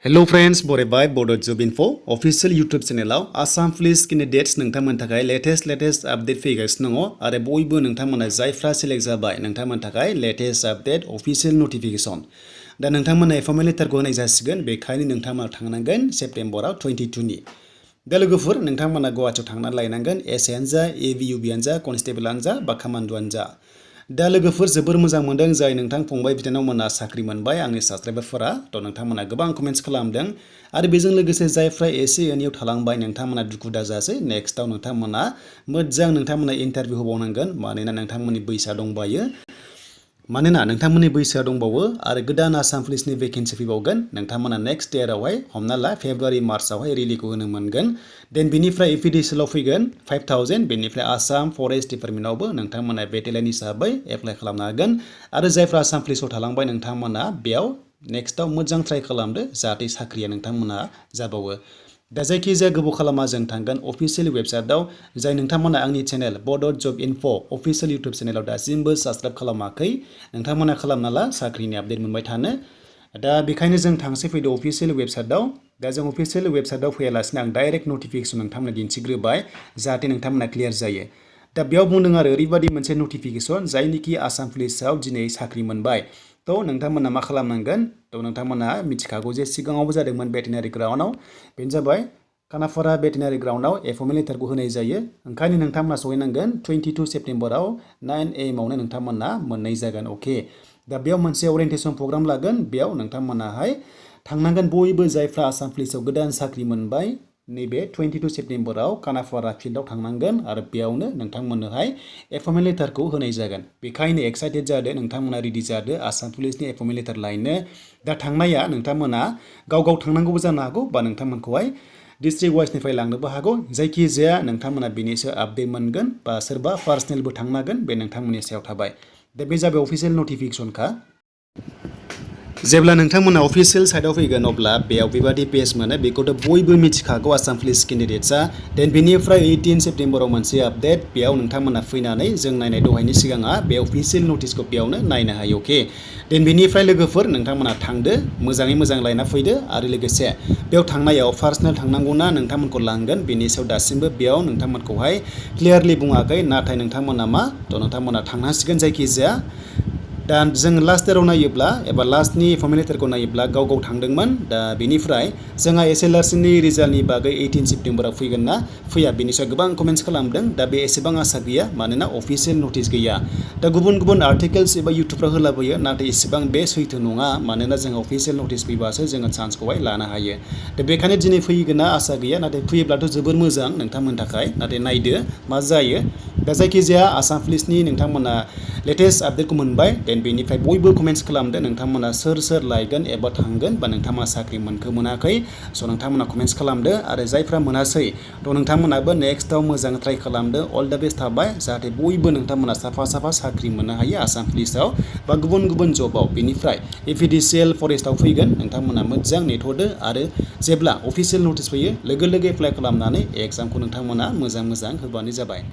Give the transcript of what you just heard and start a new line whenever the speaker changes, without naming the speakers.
Hello friends, बरायबाय Bodo Job Info official YouTube channel Assam Police candidates नोंथांमोन थाखाय latest update फैगासिनो दङ आरो बयबो नोंथांमोना जायफ्रा select जाबाय नोंथांमोन थाखाय latest update official notification दा नोंथांमोना एपइन्टमेन्ट लेटारखौ होनाय जासिगोन बेखायनो नोंथांमोना थांनांगोन सेप्टेम्बराव 22 नि दा लोगोफोर नोंथांमोना गुवाहाटीयाव थांनानै लायनांगोन एसए आनो जा एबियुबि आनो जा बा कनस्टेबल आनो जा बा कमान्ड आनो जा दा लोगोफोर जोबोर मोजां मोनदों जाय नोंथां फंबाय बिनानावमोना साख्रि मोनबाय आंनि साबस्क्राइबारफोरा थ नोंथांमोना गोबां कमेन्ट्स खालामदों आरो बेजों लोगोसे जायफ्रा एसे एनैयाव थालांबाय नोंथांमोना दुखु दाजासै नेक्स्टआव नोंथांमोना मोजां नोंथांमोना इन्टारभिउ होबावनांगोन मानोना नोंथांमोननि बैसोआ दंबायो आरो गोदान आसाम पुलिसनि भेकेन्सि फैबावगोन नोंथांमोना नेक्स्ट इयारावहाय हमना ला फेब्रुवारि मार्चआवहाय रिलिखौ होनो मोनगोन देन बिनिफ्राय एपिडिसिएलआव फैगोन 5000 बेनिफ्राय आसाम फरेस्ट डिपार्टमेन्टआवबो नोंथांमोना बेटेलियन हिसाबै एप्लाइ खालामनो हागोन आरो जायफ्रा आसाम पुलिसआव थालांबाय नोंथांमोना बेयाव नेक्स्टआव मोजां ट्राइ खालामदो जाहाथे साख्रिया नोंथांमोना जाबावो दा जायखिजाया गोबाव खालामा जों थांगोन अफिसियेल वेबसाइटआव जाय नोंथांमोना आंनि चेनेल बड जब इनफो अफिसियेल इउटुब चेनेलाव दासिमबो साबस्क्राइब खालामाखै नोंथांमोना खालामना ला साख्रिनि आपडेट मोनबाय थानो दा बेखायनो जों थांसै फैदो अफिसियेल वेबसाइटआव दा जों अफिसियेल वेबसाइटआव फैयालासिनो आं डाइरेक्ट नटिफिकेसन नोंथांमोना दिन्थिग्रोबाय जाहाथे नोंथांमोना क्लियार जायो दा बेयाव बुंदों आरो ओरैबायदि मोनसे नटिफिकेसन जायनिखि आसाम पुलिसआव दिनै साख्रि मोनबाय थ नोंथांमोना मा खालामनांगोन थ नोंथांमोना मिथिखागौ जे सिगाङावबो जादोंमोन भेटेनारि ग्राउन्डआव बेनो जाबाय खानापारा भेटेनारि ग्राउन्डआव एपइन्टमेन्ट लेटारखौ होनाय जायो ओंखायनो नोंथांमोना सहैनांगोन 22 सेप्टेम्बराव 9 AM आवनो नोंथांमोना मोननाय जागोन अके दा बेयाव मोनसे ओरिएन्टेसन प्रग्राम लागोन बेयाव नोंथांमोनाहाय थांनांगोन बयबो जायफ्रा आसाम पुलिसआव गोदान साख्रि मोनबाय नैबे 22 सेप्टेम्बराव खानापारा फिल्डआव थांनांगोन आरो बेयावनो नोंथांमोननोहाय एपइन्टमेन्ट लेटारखौ होनाय जागोन बेखायनो एक्साइटेड जादो नोंथांमोना रेडि जादो आसाम पुलिसनि एपइन्टमेन्ट लेटार लायनो दा थांनाया नोंथांमोना गाव थांनांगौबो जानो हागौ बा नोंथांमोनखौहाय डिस्ट्रिक्ट वाइसनिफ्राय लांनोबो हागौ जायखिजाया नोंथांमोना बेनिसो आपडेट मोनगोन बा सोरबा पार्सनेलबो थांनो हागोन बे नोंथांमोननि सायाव थाबाय दा बे जाबाय अफिसियेल नटिफिकेसनखा जेब्ला नोंथांमोना अफिसियेल साइटआव फैगोन अब्ला बेयाव बेबादि पेज मोनो बेखौथ' बयबो मिथिखागौ आसाम पुलिस केन्डिडेट्सआ देन बेनिफ्राय 18 सेप्टेम्बराव मोनसे आपडेट बेयाव नोंथांमोना फैनानै जों नायनाय दहायनि सिगाङा बे अफिसियेल नटिसखौ बेयावनो नायनो हायो अके देन बेनिफ्राय लोगोफोर नोंथांमोना थांदो मोजाङै मोजां लायना फैदो आरो लोगोसे बेयाव थांनायाव पार्सनेल थांनांगौना नोंथांमोनखौ लांगोन बेनि सायाव दासिमबो बेयाव नोंथांमोनखौहाय क्लियारलि बुङाखै नाथाय नोंथांमोना मा थ' नोंथांमोना थांनांसिगोन जायखिजाया दा जों लास्ट इयाराव नायोब्ला एबा लास्टनि एपइन्टमेन्ट लेटारखौ नायोब्ला गाव थांदोंमोन दा बेनिफ्राय जोंहा एसएलआरसिनि रिजाल्टनि बागै 18 सेप्टेम्बराव फैगोन ना फैया बेनि सायाव गोबां कमेन्ट्स खालामदों दा बे एसेबां आसा गैया मानोना अफिसियेल नटिस गैया दा गुबुन आर्टिकेल्स एबा इउटुबफ्राव होलाबोयो नाथाय एसेबां बे सैथो नङा मानोना जों अफिसियेल नटिस फैबासो जोङो चान्सखौहाय लानो हायो दा बेखायनो दिनै फैगोना आसा गैया नाथाय फैयोब्लाथ' जोबोर मोजां नोंथांमोननि थाखाय नाथाय नायदो मा जायो दा जायखिजाया आसाम पुलिसनि नोंथांमोना लेटेस्ट आपडेटखौ मोनबाय देन बेनिफ्राय बयबो कमेन्ट्स खालामदो नोंथांमोना सोर लायगोन एबा थांगोन बा नोंथांमोना साख्रि मोनखो मोनाखै स' नोंथांमोना कमेन्ट्स खालामदो आरो जायफ्रा मोनासै थ' नोंथांमोनाबो नेक्स्टआव मोजां ट्राइ खालामदो अल द बेस्ट थाबाय जाहाथे बयबो नोंथांमोना साफा साख्रि मोननो हायो आसाम पुलिसआव बा गुबुन जबाव बेनिफ्राय एपिडिसिएल फरेस्टआव फैगोन नोंथांमोना मोजां नेथ'दो आरो जेब्ला अफिसियेल नटिस फैयो लोगो एप्लाइ खालामनानै एग्जामखौ नोंथांमोना मोजां होबानो जाबाय